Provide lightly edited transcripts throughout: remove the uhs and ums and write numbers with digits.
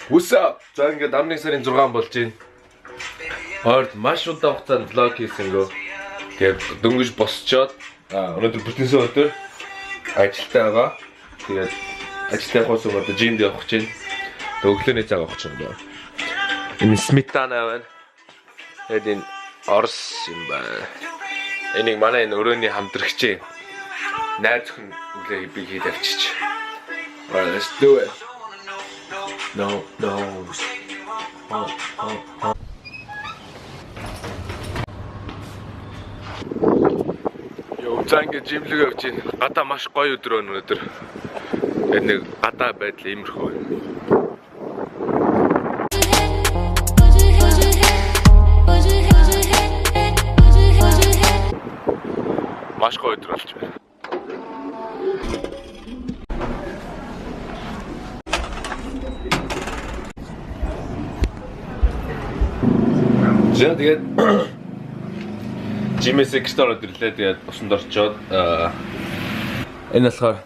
What's up? За, ингээд 11 сарын 6 болж байна. Ойрд маш удаан хугацаанд vlog хийсэнгөө. Тэгээд дөнгөж босчоод өнөөдөр бүтэнсэн өдөр ажилтаа байгаа. Тэгээд ажилтаа явахаас өмнө одоо gym д явах гэж байна. Тэгээд өглөөний цаг авах гэж байна. Энэ сметана байна. Тэгээд энэ Орос юм байна. Энийг манай энэ өрөөний хамтрагчийн найз охин өглөө би хийд авчиж. Alright, let's do it. No, no. Oh. Йоо, за, ингээд gym лүү явж байна. Гадаа маш гоё өдөр байна өнөөдөр. Тэгээд нэг гадаа байдал иймэрхүү байна. Put your head, put your head, put your head, put your head, put your head, put your head. Маш гоё өдөр болж байна. За, тэгээд gym ээс гэрт ороод ирлээ. Тэгээд усанд орчоод энэ болохоор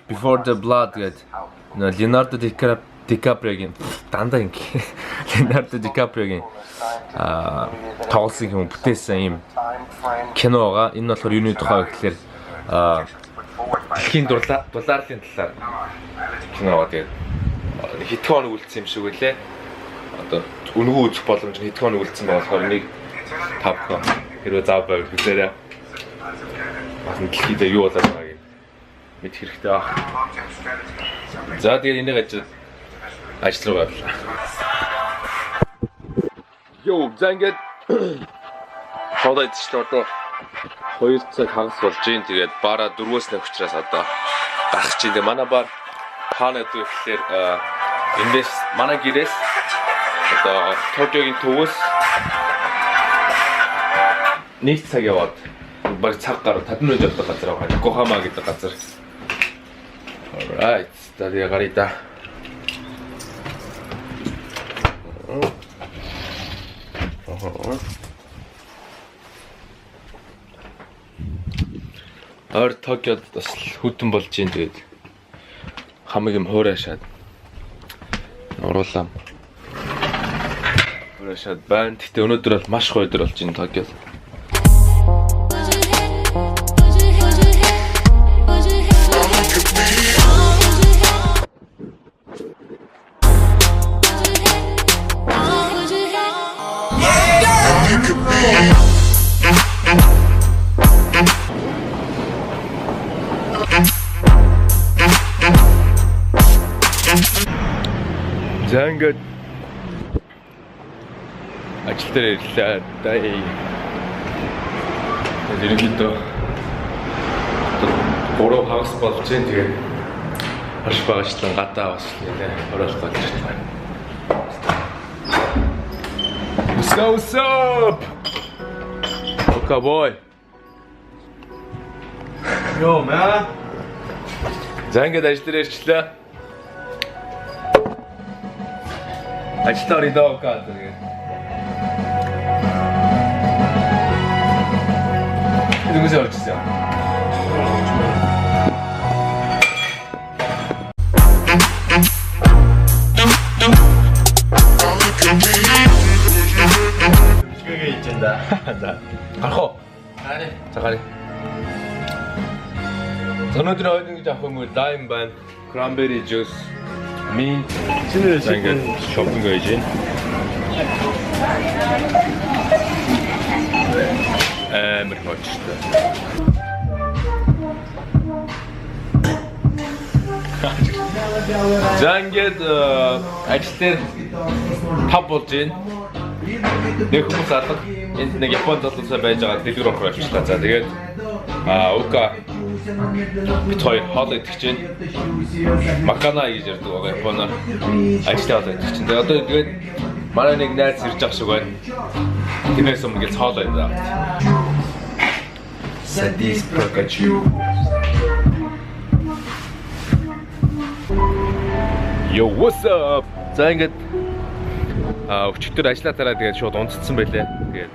Before the Blood гэдэг нөө Леонардо Дикаприогийн, дандаа ингэ, Леонардо Дикаприогийн тоглосон юм, бүтээсэн юм кино байгаа. Энэ нь болохоор юуны тухай вэ гэхлээр дэлхийн дулаарлын талаар кино байгаа. Тэгээд хэдхэн хоног үлдсэн юм шиг үлээ. Одоо үнэгүй үзэх боломж нь хэдхэн хоног үлдсэн байгаа болохоор энийг та бүхэн хэрвээ зав байвал үзээрэй. Бас дэлхийд юу болоод байгааг мэдэх хэрэгтэй баг. За, тэгээд энийг ажил руу явлаа. Йоо, за, ингээд хоолой идчихлээ, одоо 2 цаг хагас болж байна. Тэгээд бараа 4-өөс нэг учраас одоо гарах чинь. Тэгээд манай бар хаана гэдэг вэ гэхлээр эндээс, манай гэрээс, одоо Токиогийн төвөөс 1 цаг яваад баг цаг гаруй 50 минут явдаг газар байгаа. Йокохама гэдэг газар. Alright. За, тэгээ гаръя да. Аа. Ойр Токиод бас хүйтэн болж байна, тэгээд хамаг юм хуурайшаад уруулам хуурайшаад байна. Гэтэ өнөөдөр бол маш гоё өдөр болж байна Токиод. Put your head, put your head, put your head, put your head, put your head. Put your head, put your head. За, ингээд ажил дээр ирлээ. Дай. Тэгээд ерөнхийдөө 3 хагас болж байна. Тэгээд хаш багачлан гадаа бас нэлээ оройлох болж байна. What's up, what's up? Okay, boy. Yo, man. За, ингээд ажил дээр ирчлээ. Ажилдаа орё доо ка тэгээд. Нүгээс орчихсон. Бичлэгээ хийж энэ да. За. Гарах уу? Гараа. За, гаръя. Өнөөдөр ойд ингэж авах юм уу? Lime байна. Cranberry juice, mint. Чиний За, ингээд shopping хийж байна. Амар хоочтой. За, ингээд ажил дээр 5 болж байна. Нэг хүмүүс алга. Энд нэг Япон залуусаа байж байгаа, дэлгүүр орох явчихлаа. За, тэгээд Ука бид хоёр хоол идэх чинь, まかない гэж ярьдаг байгаа Японоор. Ажлын хоол идэх чинь. Тэгээд одоо тэгээд манай нэг найз ирж байгаа шиг байна. Тэрнээс өмнө гэж хоол идэ. Садис прокачу. Yo, what's up? За, ингээд өчигдөр ажиллаа тараа тэгээд шууд унтцсан байлээ. Тэгээд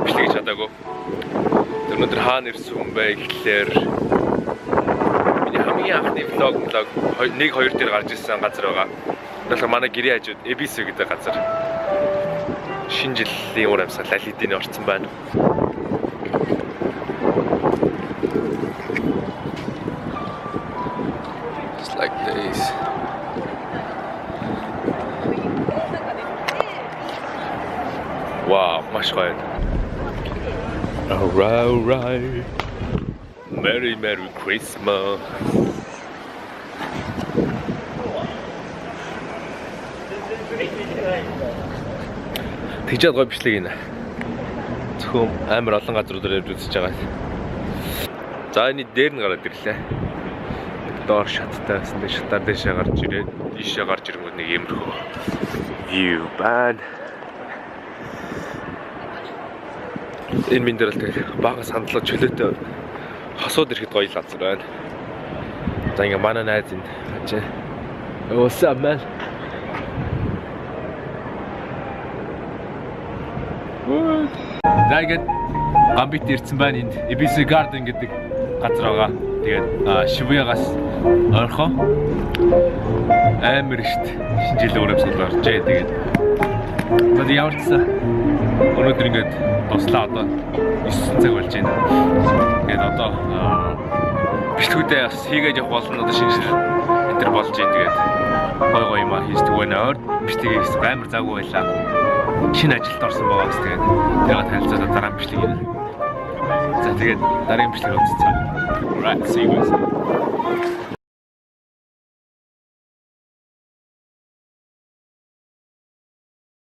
бичлэг чадаагүй. Өнөөдөр хаана ирсэн юм бэ гэхлээр миний хамгийн анхны vlog 1 2 дээр гарч ирсэн газар байгаа. Тэгэхээр манай гэрийн хажууд Эбису гэдэг газар шинэ жилийн уур амьсгал аль хэдийн орсон байна. Just like this. Вау, маш гоё. Alright. Merry Merry Christmas. Тэгжээд гоё бичлэг юм. Зөвхөн амар олон газруудаар явж үзэж байгаа. За, энэ дээр нь гараад ирлээ. Доор шаттай байсан. Нэг шатаар дээшээ гарч ирээд, ийшээ гарч ирэнгүүт нэг иймэрхүү view байна. Энэ мэн дээр л тэгэл бага сандлаа чөлөөтэй хосууд ирэхэд гоё л газар байна. За, ингээ манай найз энд хажээ. What's up, man? What? За, ингээд Гамбит ирсэн байна энд. Ebisu Garden гэдэг газар байгаа. Тэгээд Шибуягаас ойрхон амар ихт шинэ жилийн уур амьсгал оржээ. Тэгээд за, ямар ч гэсэн өнөөдөр ингээд дуслаа, одоо 9 цаг болж байна. Тэгээд одоо бичлэгүүдээ бас хийгээд явах болно. Одоо шинэ жил энэ төр болж байна. Тэгээд гой гой юм а хийж түгэнэ. Ойр бичлэг хийсэн амар завгүй байлаа. Шинэ ажилд орсон байгаа бас, тэгээд тэрийг танилцуулаад дараа нь бичлэг хийнэ. За, тэгээд дараагийн бичлэгээр уулзцаа. Alright, see you guys.